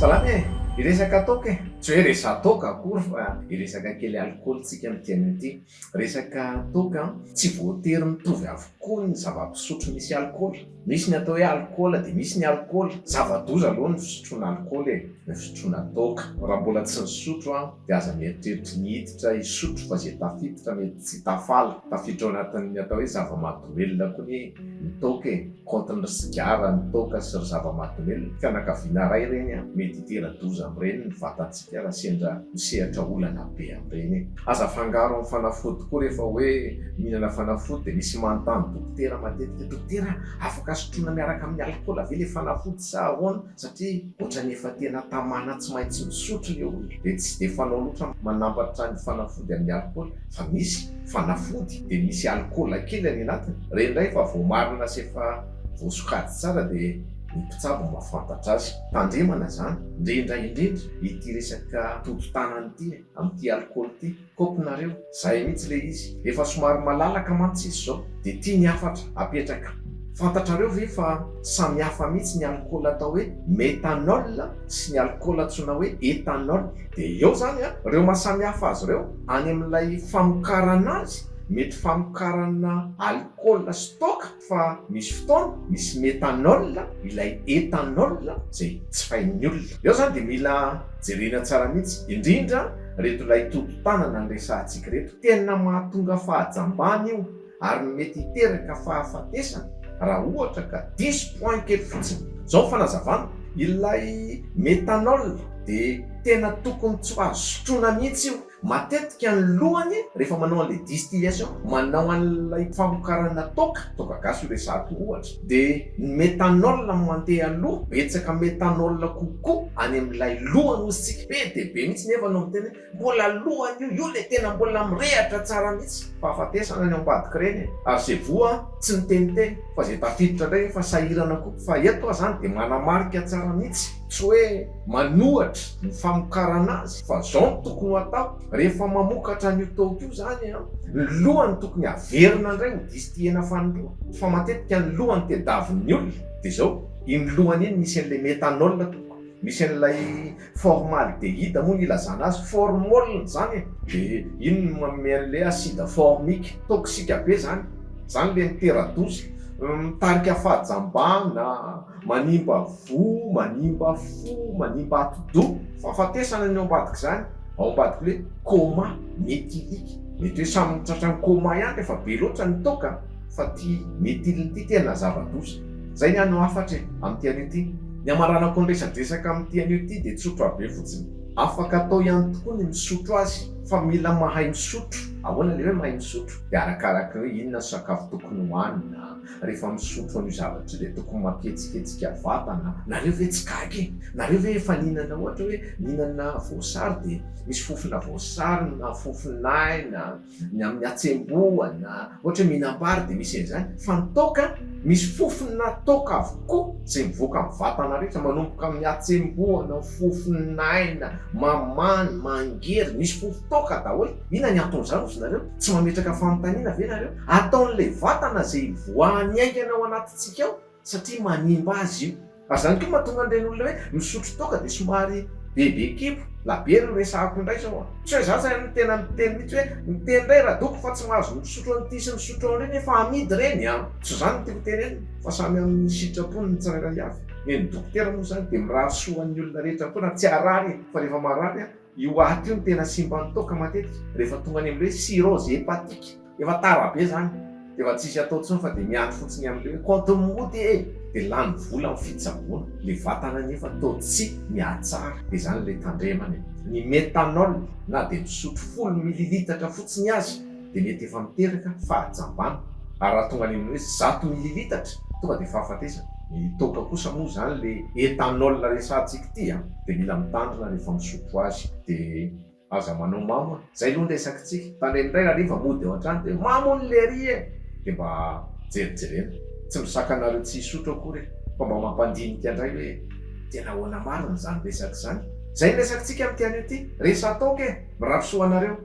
Salama e! Hiresaka toaka e! Tsy hoe resa-toaka akory fa hiresaka kely alikaola tsika amin'ity anio ity. Resaka toaka an, tsy voatery mitovy avokoa ny zava-pisotro misy alikaola. Misy ny atao hoe alikaola dia misy ny alikaola. Zava-doza aloha ny fisotroana alikaola e, ny fisotroana toaka. Raha mbola tsy nisotro an, dia aza mieritreritra ny hiditra hisotro fa izay tafiditra mety tsy tafala. Tafiditra ao anatin'ny atao hoe zava-mahadomelina koa anie ny toaka e, kaontin'ny ry sigara, ny toaka sy ry zava-mahadomelina. Fianakaviana iray ireny an, mety hitera-doza amin'ireny ny vatantsika raha sendra misehatra olana be amin'ireny e. Aza afangaro amin'ny fanafody koa rehefa hoe mihinana fanafody dia misy manontany dokotera matetika, dokotera afaka sotroina miaraka amin'ny alikaola ve le fanafody sa ahoana? Satria ohatran'ny efa tena tamana tsy maintsy misotro le olona dia tsy dia fanao loatra manampatra ny fanafody amin'ny alikaola fa misy fanafody dia misy alikaola kely any anatiny, ireny indray efa voamarina sy efa voasokajy tsara dia ny mpitsabo mahafantatra azy. Tandremana izany, indrindra indrindra ity resaka todi-tanana ity e. Amin'ity alcool ity, kopy nareo, zay mihitsy le izy, efa somary malalaka mantsy izy zao, de ty ny hafatra apetraka, fantatrareo ve fa samy hafa mihitsy ny alcool atao hoe methanol sy ny alcool antsoina hoe ethanol, de eo zany an, reo maha samy hafa azy reo, any amin'ilay famokarana azy, mety famokarana alcool sy toaka, Fa misy fotoana misy methanol ilay ethanol izay jifain'ny olona. Eo izany dia mila jerena tsara mihitsy, indrindra ireto ilay toton-tanana niresahantsika ireto. Tena mahatonga fahajambana io ary mety hiteraka fahafatesana raha ohatra ka diso point kely fotsiny. Izao ny fanazavana, ilay methanol dia tena tokony tsy ho azo sotroina mihitsy io. Matetika ny lohany rehefa manao an'ilay distillation, manao an'ilay famokarana toaka, toaka gasy io resahako io ohatra, dia ny methanol no mandeha aloha, betsaka methanol kokoa any amin'ilay lohany hozy tsika, be dia be mihitsy nefa no miteny hoe mbola lohany io, io ilay tena mbola mirehatra tsara mihitsy, fahafatesana ny ao ambadik'ireny e, ary izay voa tsy miteniteny fa izay tafiditra indray efa sahirana koa, fa eto aho izany dia manamarika tsara mihitsy, tsy hoe. Manohatra ny famokarana azy fa zao no tokony ho atao rehefa mamokatra an'io toaka io zany an, ny lohany tokony averina indray ho distillena fanindroa fa matetika ny lohany tedavin'ny olona dia zao, iny lohany iny misy an'ilay methanol tompoko, misy an'ilay formaldehyde moa ny ilazana azy, formol zany e, dia iny no manome an'ilay acide formique, toxique be zany, zany le mitera-doza, mitarika fahajambana. Manimba voa, manimba fo, manimba atidoha. Fahafatesana ny ao ambadik'izany, ao ambadik'ilay hoe coma méthylique. Mety hoe samy tratran'ny coma ihany rehefa be loatra ny toaka fa ity méthyle ity tena zava-doza. Izay ny ahy no hafatra e, amin'ity anio ity. Ny hamaranako ny resadresaka amin'ity anio ity dia tsotra be fotsiny. Afaka atao ihany tokoa ny misotro azy fa mila mahay misotro. Ahoana ilay hoe mahay misotro? Dia arakaraky ny hoe inona ny sakafo tokony hohanina. Rehefa misotro an'io zavatra io dia tokony mampihetsiketsika vatana. Nareo ve tsy gaga e? Nareo ve efa nihinana ohatra hoe nihinana voasary dia misy fofona voasary na fofon'aina, ny amin'ny hatsembohana, ohatra hoe mihinam-bary dia misy an'izany. Fa ny toaka, misy fofona toaka avokoa izay mivoaka amin'ny vatana rehetra, manomboka amin'ny hatsembohana, fofon'aina, mamany, mangery, misy fofon-toaka daholo. Inona ny anton'izany hozy nareo? Tsy mametraka fanontaniana ve nareo? Ataon'ilay vatana izay hivoahany haingana ao anatintsika ao satria manimba azy io. Ary izany koa mahatonga an'ireny olona hoe misotro toaka dia somary bebe kibo, labiera io resahako indray izao an. Tsy hoe izaho izany no tena miteny mihitsy hoe miteny indray radoko fa tsy mahazo misotro an'ity sy misotro an'ireny efa amidy ireny an. Tsy izany no tiako tenenina fa samy amin'ny sitrapony ny tsirairay avy. Ny an'ny dokotera moa izany dia mirary soa an'ny olona rehetra foana tsy harary e, fa rehefa marary an, io aty io no tena simban'ny toaka matetika rehefa tonga any amin'ilay hoe cirrhose hépatique. Efa tara be zany de efa tsisy atao tsony fa de miandry fotsiny amle hoe compte mody e! De lany vola am fitsaboana, le vatana nefa tô tsy mihatsara, de zany le tandremana e! Ny methanol na de misotro folo mililitatra fotsiny aza de mety efa miteraka fahajambana, ary raha tonga any amin'ny hoe zato mililitatra tonga de fahafatesana, ny toaka kosa moa zany le ethanol resahantsika ity an, de mila mitandrina rehefa misotro azy de. Aza manao mamo a! Zay aloha ny resakitsika. Tandremo indray hariva mody ao an-trano dia mamo hono lery e! Dia mba jerijerena. Tsy misaka anareo tsy hisotro akory e! Fa mba mampandinika indray hoe tena ahoana marina izany resaka izany? Zay ny resakitsika amin'ity anio ity. Resa-toaka e! Mirary soa anareo.